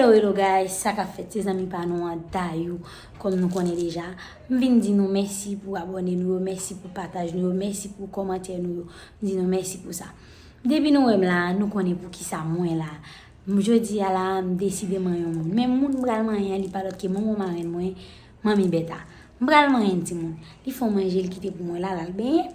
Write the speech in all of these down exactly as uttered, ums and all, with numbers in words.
Hello, hello guys, sa k ap fèt? Se zanmi pa nou an, Dayou, kòm nou konnen deja. M vin di nou mèsi pou abòne nou yo, mèsi pou pataj nou yo, mèsi pou kòmantè nou yo. M di nou mèsi pou sa. Depi nou wè m la, nou konnen poukisa mwen la. M, jodi a la, m deside manyen yon moun. Men moun m pral manyen an, li pa lòt ke manman marenn mwen, Manmi Bèta. M pral manyen timoun. Li fè yon manje, li kite pou mwen la, l al benyen.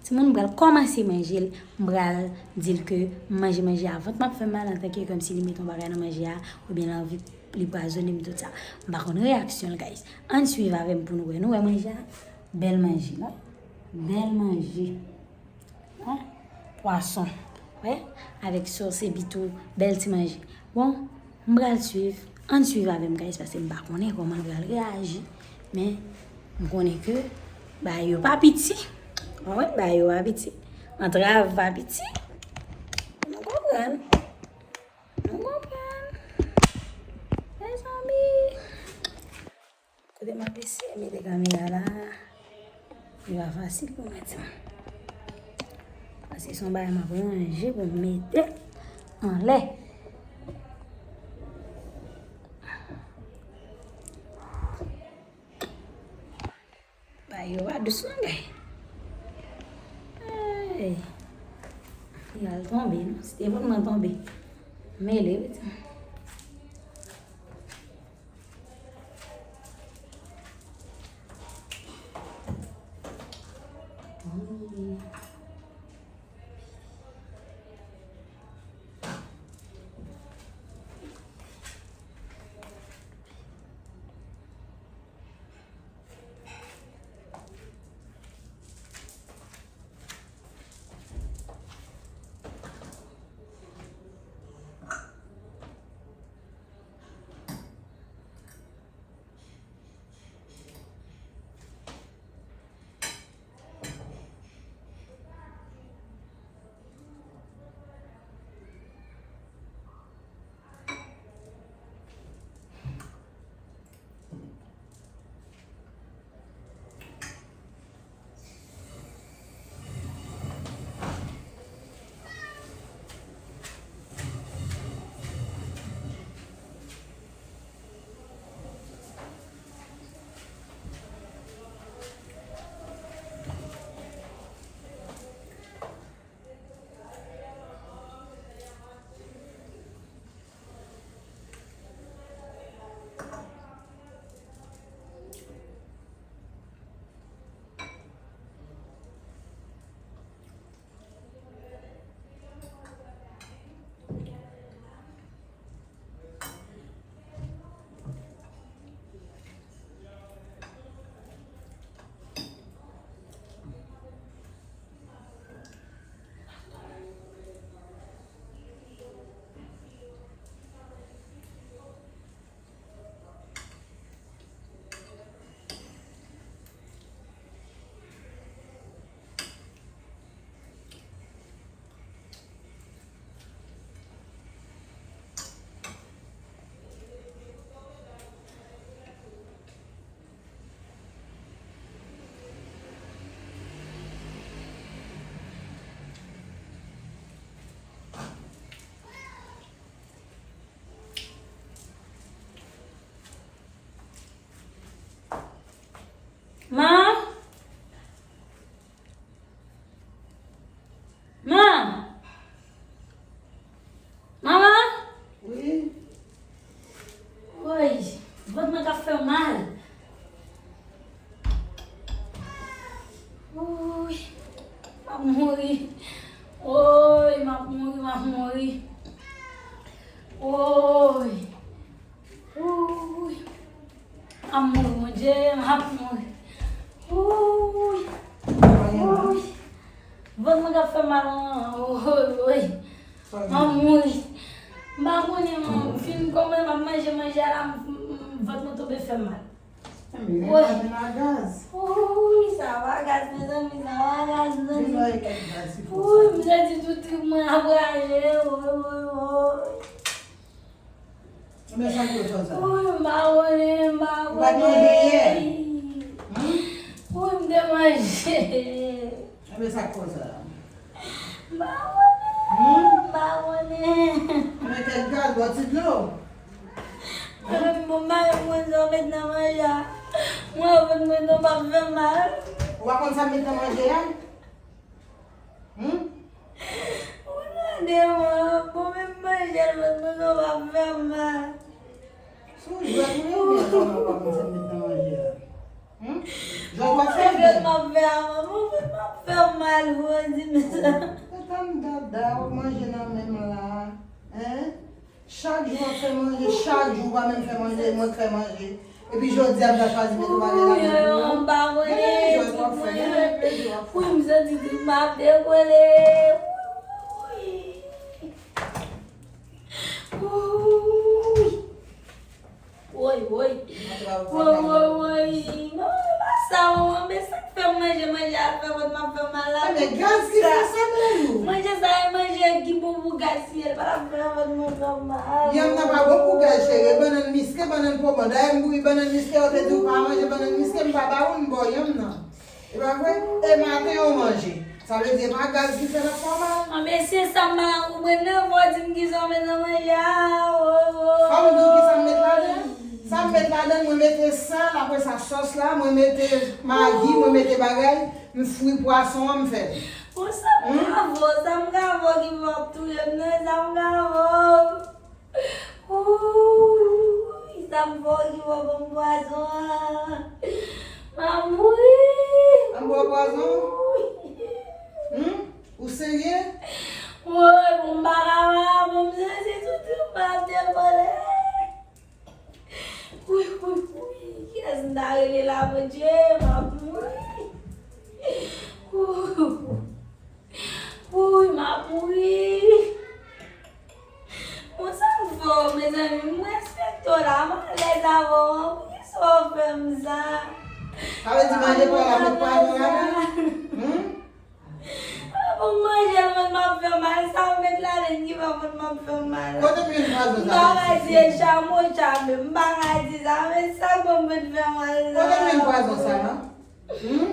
Timoun, m pral kòmanse manje l, m pral di l ke m manje manje a, vant m ap fè m mal, antanke kòmsi li mete yon bagay nan manje a, oubyen l anvi li pwazonnen m, tout sa. M pa konn reyaksyon l, guys. Ann swiv avè m pou nou wè. Nou wè manje a? Bèl manje, non? Bèl manje. Wi. Pwason. Wi. Avèk sos epi tou, bèl ti manje. Bon, m pral swiv. Ann swiv avè m, guys, paske m pa konnen kòman l pral reyaji. Men, m konnen ke bagay yo pa piti. Ou konprann? Bagay yo pa piti. Antrav pa piti. Nou konprann. Nou konprann. Mezanmi. Kote m ap eseye mete kamera la, li pa fasil pou mwen di. Paske se yon bagay m ap ranje pou m mete anlè. Bagay yo pa dous non, guys. Ey. Li al tonbe, non? Se te pou mwen tonbe. Mele, wi. Ma! Ma! Manman! Wi. Woy, vant mwen k ap fè m mal. Woy, m ap mouri. Woy, m ap mouri, m ap mouri. Woy. Woy. M ap mouri, Bondye, m ap mouri. Woy. Woy. Vant mwen k ap fè m mal, woy, woy. M ap mouri. M pa konnen, m fin kòmanse, m ap manje, manje a la, m, m, vant mwen tonbe fè m mal. Woy. Woy, sa pa gaz, mezanmi, sa pa gaz, mezanmi. Woy, m santi tout trip mwen ap raje, woy, woy, woy. Men sa k fè w sa? Woy, m pa konnen, m pa konnen. Ou pa t manje yè? Woy, m te manje. Men sa k fè w sa? M pa konnen, m pa konnen. Men kèk gaz, bò ti dlo. Mwen menm, bon, m pa menm konn sa w met nan manje a. Mwen, vant mwen non p ap fè mal. Ou pa konn sa m met nan manje a? Hmm? Ou gade mwen, bon, menm manje l, vant mwen non p ap fè mal. Sou jwèt ou ye oubyen kòman w pa konn sa m met nan manje a? Hmm? Jwèt w ap fè oubyen? Jwèt m ap fè a, manman, vant m ap fè mal, vre, di m sa. Se tann dada w ap manje nan men m la, hein? Chak jou w ap fè manje, chak jou w pa menm fè manje, e mwen k fè manje. Epi jodi a m ta chwazi mete bagay la nan men w. Gade jwèt w ap fè, gade jwèt w ap fè. Wi, m santi tout m ap dekole. Wi. Woy, woy. Woy, woy, woy. Manman, pa sa, manman, men sa k fè m manje, manje a fè vant m ap fè mal la. Men gaz ki fè sa, Marilou. Manje sa e manje ki bon pou gaz, si el pa t ap fè vant mwen fè mal. Yanm nan pa bon pou gaz, cheri. Bannann miske, bannann poman. Dayè, m bouyi bannann miske, yo te di w pa manje bannann miske, m pa ba ou, m ba w yanm nan. E pa vre? E maten ou manje. Sa vle di e pa gaz ki fè l ap fè w mal. Anben, se sa m pa ka konprann nan, fò w di m kisa w met nan manje a. Woy, woy. Fò m di w kisa m met ladan? Sa m met ladan, mwen mete sèl, apre sa sòs la, mwen mete magi, mwen mete bagay, m fri pwason an, m fè l. Bon, sa m ka fè w, sa m ka fè w ki p ap touye m nan, sa m ka fè w. Wouy, sa m fè w ki w ap ban m pwazon an. M ap mouri. An ba w pwazon? Wouy. Hmm? Ou serye? Wouy, bon, m pa ka, bon, m santi tout m ap devole. Wouy, wouy, wouy, kiyès m ta rele la, Bondye? M ap mouri. Wouy. Wouy, m ap mouri. Bon, sa m fè w, mezanmi? M respekte w la, m alèz avè w, an. Poukisa w fè m sa? Sa vle di manje pa w la met pwazon ladan? Hmm? Bon, manje l, mwen, m ap fè mal. Sa w met ladan ki fè mwen, m ap fè mal la? Kote m jwenn pwazon sa? M pa ka di e chamo, chame. M pa ka di sa, men sa k fè mwen fè mal la. Kote m jwenn pwazon sa, non? Hmm?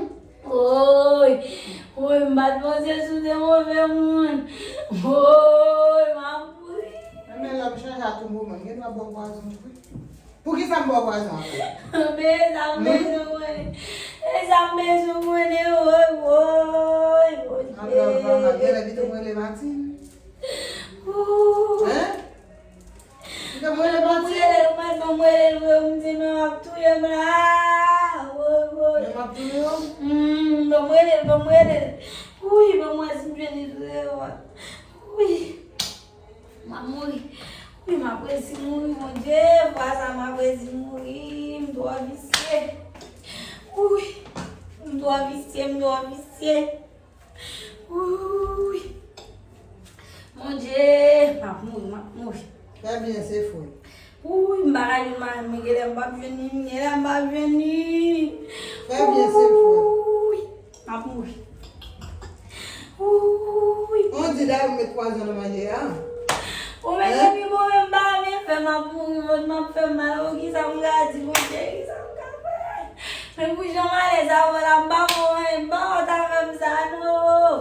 Woy, woy, m pa t panse si w te move moun. Woy, m ap mouri. Men lè m chanje a tou moman, m gen dwa ba w pwazon vre. Poukisa m ba w pwazon an? Men sa m bezwen konnen. E sa m bezwen konnen, woy, woy, woy. Antre anvan, m ap genlè vite mwen rele Martine. Hein? Ou te mwen le pati? Mwen le, mwen, mwen le, mwen, mwen di men w ap touye m la. Woy, woy. Men m ap touye w? Hmm, ban mwen le, ban mwen le. Wi, ban mwen si m jwenn li touye w. Wi. M ap mouri. Wi, m ap resi mouri, Bondye. Fwa sa m ap resi mouri. M twò visye. Wi. M twò visye, m twò visye. Wouy. Bondye, m ap mouri, m ap mouri. Fè byen, se fre. Wouy, m pa ka jwenn mari m, genlè m p ap jwenn li, genlè m p ap jwenn li. Fè byen, se fre. Wouy, m ap mouri. Wouy. On di dayè ou met pwazon nan manje a. Ou mete pi bon, men m pa renmen fè m ap mouri, vant m ap fè m mal. O, kisa m ka di, Bondye, kisa m ka fè? Men pou jan m alèz avè w la, m pa fè w anyen, m pa wè w ta fè m sa, non.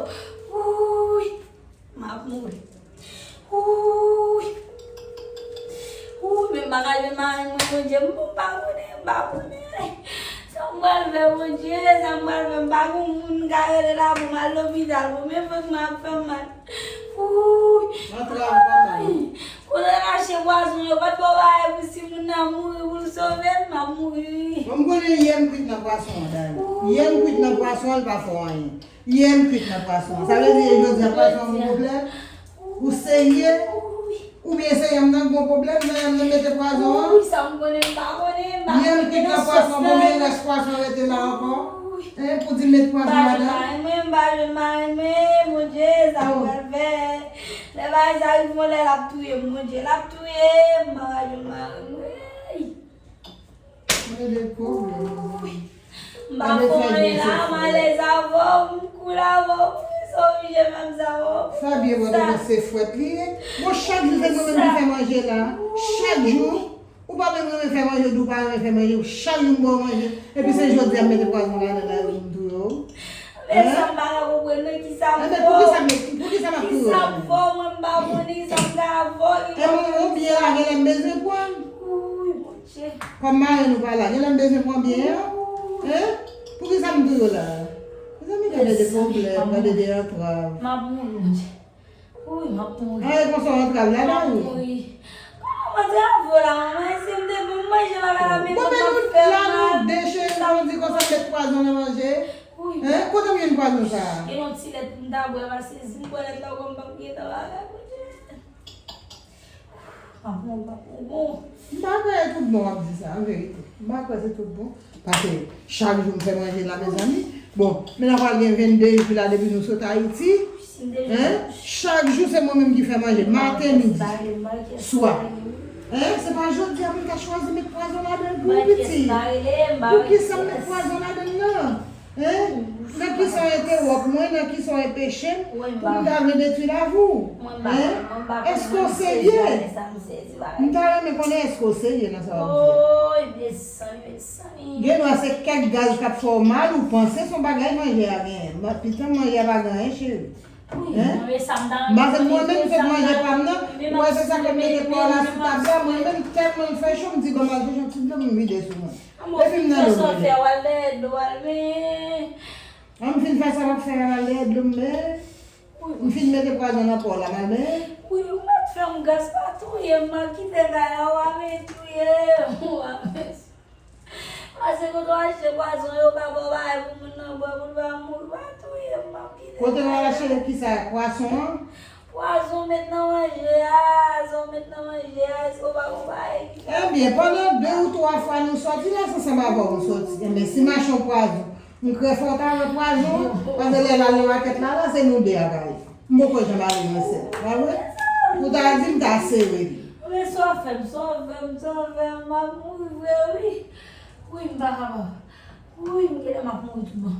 Wouy, m ap mouri. Wouy. Wouy, men m pa ka jwenn mari mwen, Bondye, m pa konnen, m pa konnen. Sa m pral fè, Bondye, sa m pral fè, m pa gon moun m ka rele la pou m al lopital, bon, men vant mwen ap fè m mal. Wouy. Antre avè m. Kote w te mache pwazon yo, pa t ba w bagay pou si moun nan mouri, pou l sove l, m ap mouri. Bon, m konnen yè m kwit nan pwason an, dayè. Yè m kwit nan pwason an, l pa fè w anyen. Yè m kwit nan pwason an. Sa vle di jodi a pwason an gon pwoblèm? Ou serye? Oubyen se yè m nan k gon pwoblèm, nan yè m nan mete pwazon an? Wi, sa m konnen, m pa konnen, m pa konnen. Yè m kwit nan pwason, konbyen rès pwason rete la ankò? Hein, pou di met pwason ladan? Mwen, m pa jwenn mari mwen, Bondye, sa m pral fè? Lè bagay sa rive yon lè, l ap touye m, Bondye, l ap touye m, m pa ka jwenn mari mwen. Mwen de pwoblèm. M pa fè anyen la, m alèz avè w, m cool avè w, poukisa w oblije fè m sa, oh? Fè byen, mwen te panse fwèt li ye. Bon, chak jou se mwen menm ki fè manje la. Chak jou. Ou pa menm renmen fè manje, ou di w pa renmen fè manje, chak jou m ba w manje. Epi se jodi a m mete pwazon ladan la, yo vin touye w. Men sa m pa ka konprann nan, kisa m fè w? Poukisa m, poukisa m ap touye w? Kisa m fè w, mwen m pa konnen, kisa m ka fè w? E mwen, ou byen la, genlè m bezwen pran. Wouy, bon. Kòm marenn ou pa la, genlè m bezwen pran byen an? Hein? Poukisa m touye w la? Mezanmi, gade de pwoblèm, gade de antrav. M ap mouri, Bondye. Wi, m ap mouri. An, e konsa w antre al la, m ap mouri. Kòman w antre avè w la, manman? E si m te bon manje bagay la, men bon, men nou la, nou dechire, nou di konsa met pwazon nan manje. Hein? Kote m jwenn pwazon sa a? Gen yon ti lèt pou m ta bwè, paske si m bwè lèt la, kòm m p ap gentan bagay, Bondye. M ap mouri, m ap mouri, bon. M pa kwè tout bon w ap di sa, an verite. M pa kwè se tout bon. Paske chak jou m fè manje la, mezanmi. Bon, men la pral gen vennde jou la depi nou sot Ayiti. Hein? Chak jou se mwen menm ki fè manje. Maten, midi, swa. Hein? Se pa jodi a pou m ta chwazi met pwazon ladan l pou pitit. Poukisa m met pwazon ladan l nan? Hein? Nan kisa w enterwòp mwen, nan kisa w enpeche m pou m ta vle detwi lavi w? Hein? Èske w serye? M ta renmen konnen èske w serye nan sa w ap di a. Gen dwa se kèk gaz k ap fè w mal, ou panse se yon bagay manje a genyen. Pitan manje a pa gen anyen, cheri. Hein? Paske mwen menm, m sot manje pa m nan, ou wè se sa k ap mete pa w la sou tab la, mwen menm, tèt mwen fè cho, m di, "Ban m al chèche yon ti dlo pou m vide sou mwen." Epi m nan dlo manje. An, m fin fè sa m ap fè a, m al dèyè dlo m benyen. M fin mete pwazon nan pa w la, m al benyen. Wi, ou mèt fè m gras, pa touye m, m al kite kay la, ou pa vin touye m, ou pa vin. Pase kote w achte pwazon yo, pa ba w bagay pou moun nan bwè, pou l pa mouri, pa touye m, m ap kite kay la. Kote w al achte kisa, pwason an? Pwazon met nan manje a, sa w met nan manje a, èske w pa gon bagay ki... Ebyen, pandan de ou twa fwa nou sòti la, se ansanm avè w nou sòti. Ebyen, si m achte yon pwazon, m kwè fò w ta wè pwazon, paske lè l al nan makèt la, la, se nou de a pale. M poko janm ale nan sèl, pa vre? Ou ta di m ta sere li. Men sòvè m, sòvè m, sòvè m, m ap mouri vre, wi. Wi, m pa kapab. Wi, m genlè m ap mouri tout bon.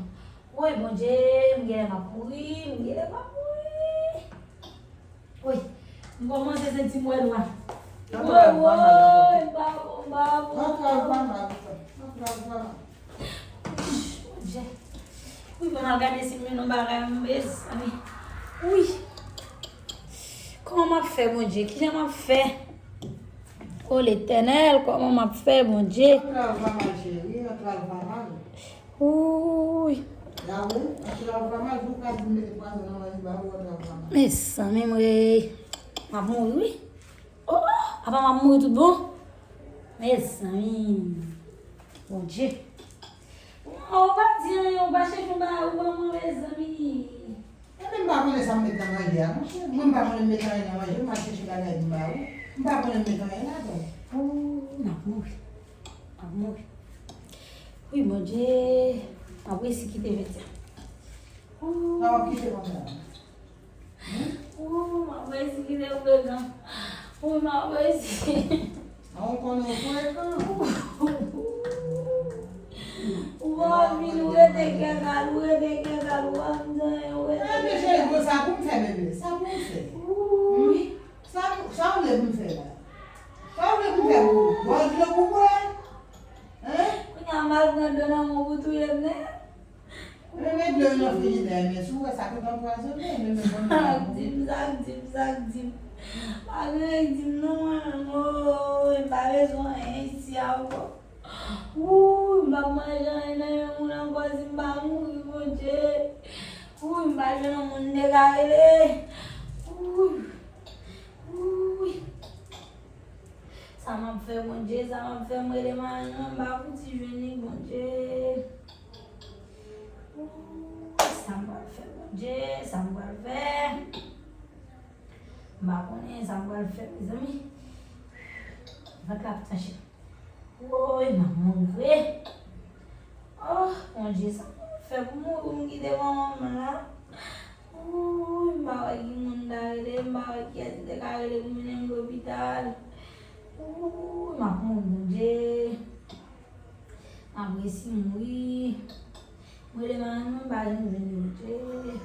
Woy, Bondye, m genlè m ap mouri, m genlè m ap mouri. Woy, m kòmanse santi m wè nwa. Woy, woy, m pa bon, m pa bon, m pa bon. Bondye. Wi, m al gade si m jwenn yon bagay, mezanmi. Wi. Kòman m ap fè, Bondye? Kijan m ap fè? O Letènèl, kòman m ap fè, Bondye? Antrav pa mal, cheri, antrav pa mal. Wouy. Mezanmi, mwen, m ap mouri, wi. Oh, apa m ap mouri tout bon? Mezanmi. Bondye. Ou pa di anyen, ou pa chèche yon bagay, ou ban mwen, mezanmi. Ebyen, m pa konnen sa m met nan manje a, monchè. Mwen, m pa konnen m met anyen nan manje, m al chèche bagay pou m ba ou. M pa konnen m met anyen ladan. Oh, m ap mouri. M ap mouri. Wi, Bondye, m ap resi kite jodi a. Sa w ap kite konsa? Ou, m ap resi kite frekan. Ou, m ap resi. A, ou konnen ou frekan. Ou pa vin, ou rete kèkal, ou rete kèkal, ou pa vin zanyen, ou rete kèkal. Ebyen, cheri, bon, sa pou m fè, bebe, sa pou m fè. Wi. Sa, sa w vle pou m fè la? Sa w vle pou m fè pou ou? Ba w dlo pou bwè? Hein? Kounye a, m al pran dlo nan men w pou touye m nèt. Men met dlo nan frijidè, men si w wè sa tout anpwazonnen, men men konn sa. Sa k di m, sa k di m, sa k di m. Pa gen anyen k di m non, mwen menm, oh, m pa bezwen anyen isi a ankò. Wouy, m p ap manje anyen nan men moun ankò si m pa mouri, Bondye. Wouy, m pa jwenn yon moun m te ka rele. Wouy. Wouy. Sa m ap fè, Bondye, sa m ap fè, m rele mari m, m pa fouti jwenn li, Bondye. Wouy, sa m pral fè, Bondye, sa m pral fè. M pa konnen sa m pral fè, mezanmi. Vant la ap tranche. Woy, m ap mouri vre. Oh, Bondye, sa m pral fè pou mouri pou m kite manman m la? Wouy, m pa wè ki moun m ta rele, m pa wè kiyès m te ka rele pou mennen m lopital. Wouy, m ap mouri, Bondye. M ap resi mouri. M rele mari m, m pa janm jwenn li, Bondye.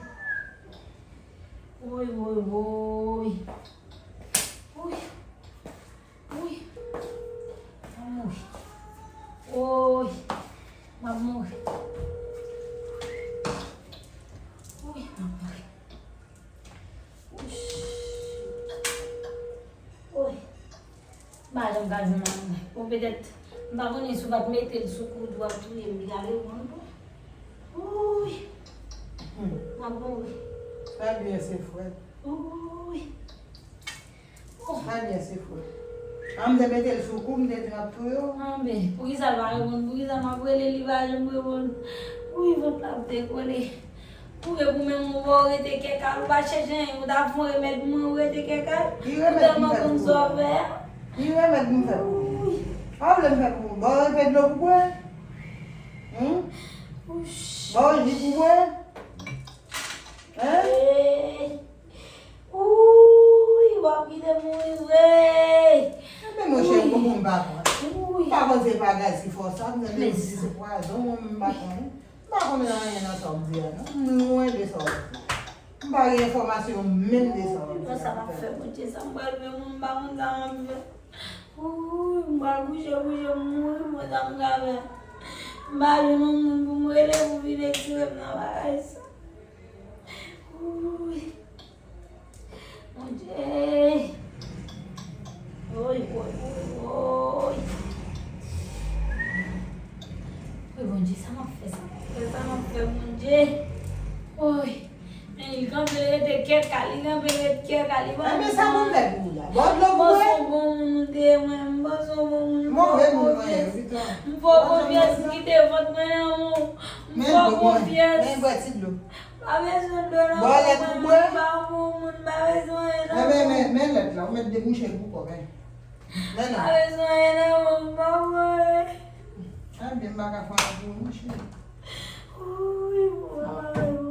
Woy, woy, woy. Woy. Woy. M ap mouri. Woy. M ap mouri. Woy, m ap mouri. Wouch. Woy. M pa janm Ou ka di mwen, bon, petèt, m pa konnen si w pa t mete l sou koud, w ap touye m, li ka reponn tou. Wouy! Hmm. M ap mouri. Sa byen, se frèt. Wouy! Oh. Sa byen, se frèt. An m te mete l sou kou, m te di m ap touye w. Anben, poukisa l pa reponn? Poukisa m ap rele, li pa janm reponn? Wouy, vant la ap dekole. Ou e pou menm ou pa w rete kèkal, ou pa chèche anyen, ou ta fè yon remèd pou mwen, ou rete kèkal. Ou tèlman konn sa w fè a. Ki remèd pou m fè pou ou? Sa w vle m fè pou ou? Ba w yon pè dlo pou bwè? Hum? Ba w ji pou bwè? Hein? Hey! Wouy, w ap kite m mouri vre. Ebyen, monchè, m konprann m pa konn. M pa konn se pa gaz ki fè w sa, m tande yo di se pwazon, mwen menm m pa konnen. M pa konnen anyen nan sa w ap di a, non. M lwen de sa w ap di a. M pa gen enfòmasyon menm de sa w ap di a. Sa m ap fè, Bondye, sa m pral fè, mwen, m pa konn sa m ap fè. Wouy, m pral kouche, kouche, m mouri, mwen, sa m ka fè. M pa jwenn yon moun pou m rele, pou vin retire m nan bagay sa. Wouy. Bondye. Woy, woy, woy, woy. Woy, Bondye, sa m ap fè, sa m ap fè, sa m ap fè, Bondye. Woy. Men li kanpe, l rete kèkal, li kanpe, l rete kèkal, li pa... Ebyen, sa pou m fè pou ou la? Ba w dlo pou bwè? M panse w bon moun ou te ye, mwen, m panse w bon moun, m fè w konfyans. M fè w konfyans, m kite vant mwen nan men w. M fè w konfyans. Men bwè ti dlo. Pa bezwen dlo nan men mwen, m pa bon moun, pa bezwen anyen nan men w. Men, men, men lèt la, ou mèt debouche l pou kò, men. Men non. Pa bezwen anyen nan men w, m pa bon. Ebyen, m pa ka fè anyen pou ou, monchè. Wouy, wouy,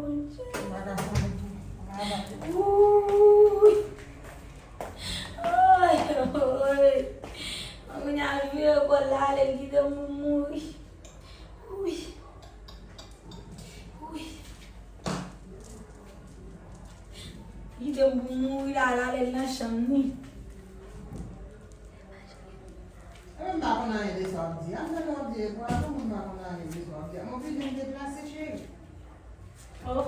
Bondye. M pa ka fè anyen pou ou. Wouy. Ay, ay. Kounye a l vire kò l ale, l kite m pou mouri. Wouy. Wouy. Kite m pou mouri la, l ale nan chanm li. Mwen pa konn anyen de sa w ap di a. Mwen pa konn anyen de sa w ap di a. Mwen vin deplase, cheri. Oh.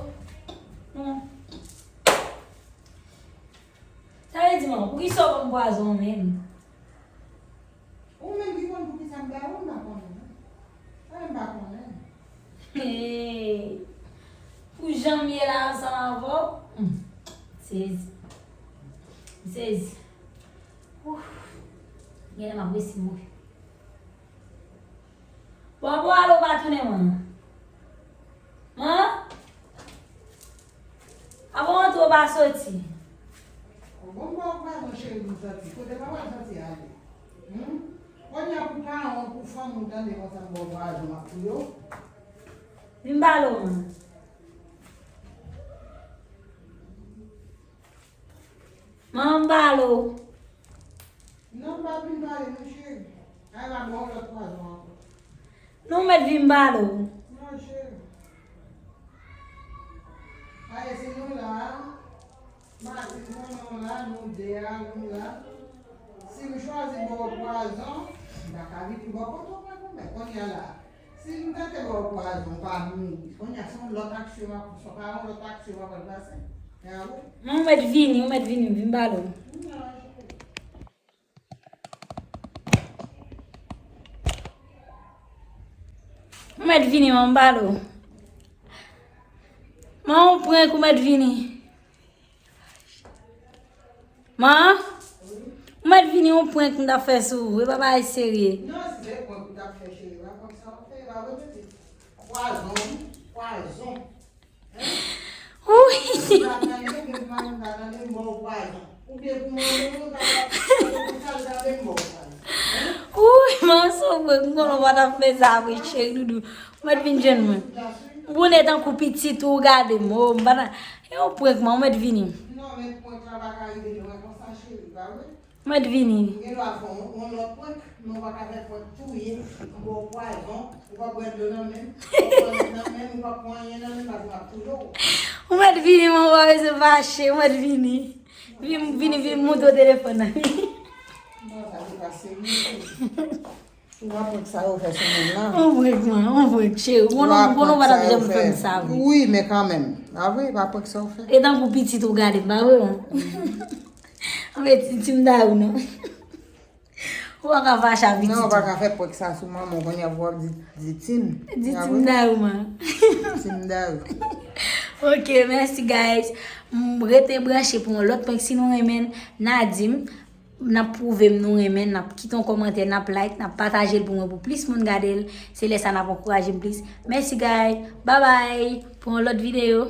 Hmm. Sa vle di, man, poukisa w ban m pwazon menm? Ou menm ki konn poukisa m ba ou, m pa konnen, non. Sa m pa konnen. Hey. Pou jan m ye la ansanm avè w, hmm, m sezi. M sezi. Ouf. Genlè m ap resi mouri. Bon, bon, ale w pa tounen, man. Man? Avan w antre w pa soti. Bon, bon, pardon, cheri, m soti. Kote papa m soti ale? Hmm? Kounye a pou paran w, pou fanmi w tande konsa m ba w pwazon ap touye w. Vin pale w, man. Man, m pale w. Non, m pa vin pale, non, cheri. Ay, m ap ba w lòt pwazon ankò. Non, w mèt vin pale w. Non, cheri. Aye, si nou la, Martin, konnen w la, nou de a, nou la. Si m chwazi ba w pwazon, m pa ka vini bò kote w, mwen, mwen, kounye a la. Si m tante ba w pwazon, w pa mouri. Kounye a, se yon lòt aksyon m ap, se pa yon lòt aksyon m ap pral pase. E a wi. Non, ou mèt vini, ou mèt vini, vin pale w. Non, cheri. Ou mèt vini, man, m pale w. Man, ou prank, ou mèt vini. Man, ou mèt vini, yon prank m t ap fè sou ou. E pa bagay serye. Non, se prank ou t ap fè, cheri. Pa prank sa w ap fè, pa repete. Pwazon, wi, pwazon. Wi. Wi, man, se vre, m konnen w pa t ap fè sa vre, cheri doudou. Ou mèt vin jwenn mwen. Bonè tankou pitit ou gade m. Oh, m pa nan, e yon prank, man, ou mèt vini. Non, men prank la pa ka rive lwen konsa, cheri, pa vre? Ou mèt vini. Ou gen dwa fè yon, yon lòt prank, men ou pa ka fè prank touye, ou ba w pwazon, ou pa bwè dlo nan men m, ou pa bwè dlo nan men m, ou pa pran anyen nan men m, paske m ap touye w. Ou mèt vini, man, ou pa bezwen fache, ou mèt vini. Vin, vini, vin monte w telefòn nan. Non, sa se pa serye. Ou pa prank sa yo fè sou moun nan. On prank, man, on prank, cheri. Ou konnen, ou konnen ou pa t ap janm fè m sa vre. Wi, men kanmenm. Pa vre, pa prank sa yo fè. E tankou pitit ou gade m, pa vre, man? Anben, ti, ti m ta ou non. Ou pa ka fache avèk Non, ou Titi. Pa ka fè prank sa sou manman w, kounye a pou w ap di, di Tim. Di Tim Darou, man. Tim Darou. Ok, mèsi, guys. M rete branche pou yon lòt prank. Si nou renmen, n a di m. N ap pwouve m nou renmen, n ap kite yon kòmantè, n ap like, n ap pataje l pou mwen, pou plis moun gade l. Se lè sa n ap ankouraje m plis. Mèsi, guys. Bye bye. Pou yon lòt videyo.